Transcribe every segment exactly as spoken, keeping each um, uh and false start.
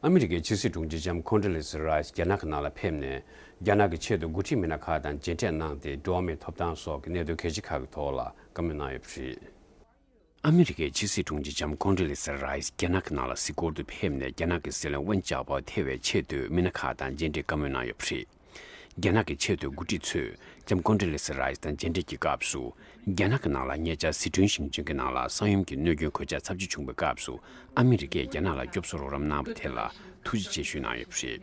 ཨ་མི་རི་ཀའི་ཕྱི་སྲིད་དྲུང་ཆེ་ལྕམ་ཀོན་ཌོ་ལེ་སི་རའི་སི་རྒྱ་ནག་གི་ནང་ལ་ཕེབས་ནས། རྒྱ་ནག་གི་ཆེད་དུ་འགོ་ཁྲིད་མི་སྣ་ཁག་དང་མཇལ་འཕྲད་གནང་སྟེ། འགྲོ་བ་མིའི་ཐོབ་ཐང་སོགས་ཀྱི་གནད་དོན་གལ་ཆེ་ཁག་གི་ཐོག་ལ་བཀའ་མོལ་གནང་ཡོད་པ་རེད། ཨ་མི་རི་ཀའི་ཕྱི་སྲིད་དྲུང་ཆེ་ལྕམ་ཀོན་ཌོ་ལེ་སི་རའི་སི་རྒྱ་ནག་གི་ནང་ལ་གཟིགས་སྐོར་དུ་ཕེབས་ནས། རྒྱ་ནག་གི་སྲིད་བློན་ཝུན་ཅཱ་ཕའོ་ཐེ་བའི་ཆེད་དུ་མི་སྣ་ཁག་དང་མཇལ་འཕྲད་བཀའ་མོལ་གནང་ཡོད་པ་རེད། རྒྱ་ནག་གི་ཆེས་མཐོའི་འགོ་ཁྲིད་ཚོས་ལྕམ་ཀོན་ཌོ་ལེ་སི་རའི་སི་དང་མཇལ་འཕྲད་ཀྱི་སྐབས་སུ། རྒྱ་ནག་གི་ནང་ལ་ཉེ་ཆར་ཟི་ཁྲོན་ཞིང་ཆེན་གྱི་ནང་ལ་ས་ཡོམ་གྱི་གནོད་སྐྱོན་གོད་ཆག་ཚབས་ཆེ་བྱུང་བའི་སྐབས་སུ། ཨ་མི་རི་ཀས་རྒྱ་ནག་ལ་སྐྱོབ་གསོ་རོགས་རམ་གནང་བ་དེ་ལ་ཐུགས་རྗེ་ཆེ་ཞུས་གནང་ཡོད་པ་རེད།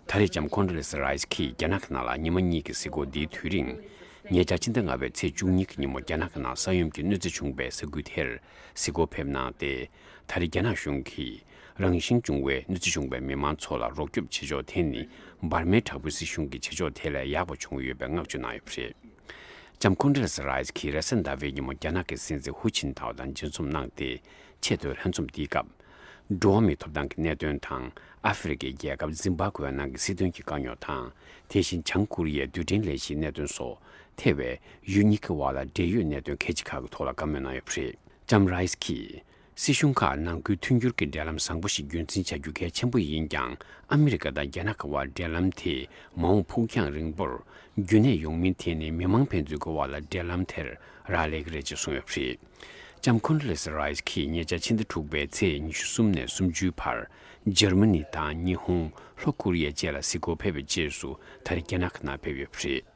ད་རེས་ལྕམ་ཀོན་ཌོ་ལེ་སི་རའི་སི་གིས་རྒྱ་ནག་གི་ནང་ལ་ཉི་མ་གཉིས་ཀྱི་གཟིགས་སྐོར་འདིའི་དུས་རིང་། ཉེ་ཆར་ཕྱི་ཟླ་ལྔ་པའི་ཚེས་བཅུ་གཉིས་ཀྱི་ཉིན་མོ་རྒྱ་ནག་གི་ནང་ས་ཡོམ་གྱི་གནོད་འཚེ་བྱུང་བའི་ས་ཁུལ་དེར་གཟིགས་སྐོར་ཕེབས་གནང་སྟེ། ད་རེས་རྒྱ་ནག་གཞུང་གིས་རང་བཞིན་བྱུང་བའི་གནོད་འཚེ་བྱུང་བའི་མི་མང་ཚོ་ལ་རོགས་སྐྱོབ་བྱེད་ཕྱོགས་དེ་ནི། འབར་མའི་དྲག་པོའི་སྲིད་གཞུང་གི་བྱེད་ཕྱོགས་དེ་ལས་ཡག་པ་བྱུང་ཡོད་པའི་བསྔགས་བརྗོད་གནང་ཡོད་པ་རེད། ལྕམ་ཀོན་ཌོ་ལེ་སི་རའི་སི་གིས་རེས་གཟའ་ཟླ་བའི་ཉིན་མོ་རྒྱ་ནག་གི་སྲིད་འཛིན་ཧུ་ཅིན་ཐའོ་དང་མཇལ་འཛོམས་གནང་སྟེ། ཆེས་མཐོའི་ལྷན་འཛོམས་འདིའི་སྐབས། འགྲོ་བ་མིའི་ཐོབ་ཐང་གི་གནད་དོན་དང་། ཨ་ཧྥེ་རི་ཁའི་རྒྱལ་ཁབ་ཛིམ་བྷ་ཀུའེ་ནང་གི་སྲིད་དོན་གྱི་དཀའ་རྙོག་དང་། དེ་བཞིན་བྱང་ཀོ་རི་ཡའི་རྡུལ་ཕྲན་ལས་གཞིའི་གནད་དོན་སོགས་ཐེ་བའི་ཡུལ་གཉིས་ཀྱི་དབར་ལ་འབྲེལ་ཡོད་གནད་དོན་གལ་ཆེ་ཁག་གི་ཐོག་ལ་བཀའ་མོལ་གནང་ཡོད་པ་རེད། ལྕམ་རའི་སི་གིས། སྲིད་གཞུང་ཁག་ནང་ཁུལ་མཐུན་འགྱུར་གྱི་འབྲེལ་ལམ་བཟང་པོ་ཞིག་རྒྱུན་འཛིན་བྱ་རྒྱུ་གལ་ཆེན་པོ་ཡིན་ཀྱང་། ཨ་མི་རི་ཀ་དང་རྒྱ་ནག་གི་དབར་འབྲེལ་ལམ་དེ་མ་འོངས་ཕུགས་རྒྱང་རིང་པོར་རྒྱུན་གནས་ཡོང་མིན་དེ་ནི། མི་མང་ཕན་ཚུན་གྱི་དབར་ལ་འབྲེལ་ལམ་དེར་རག་ལས་ཀྱི་རེད་ཅེས་གསུངས་ཡོད་པ་རེད། ལྕམ་ཀོན་ཌོ་ལེ་སི་རའི་སི་གིས་ཉེ་ཆར་ཕྱི་ཟླ་དྲུག་པའི་ཚེས་ཉི་ཤུ་གསུམ་ནས་སུམ་ཅུའི་བར། འཇར་མ་ནི་དང་ཉི་ཧོང་། ལྷོ་ཀོ་རི་ཡ་བཅས་ལ་གཟིགས་སྐོར་ཕེབས་པའི་རྗེས་སུ། ད་རེས་རྒྱ་ནག་གི་ནང་ཕེབས་ཡོད་པ་རེད།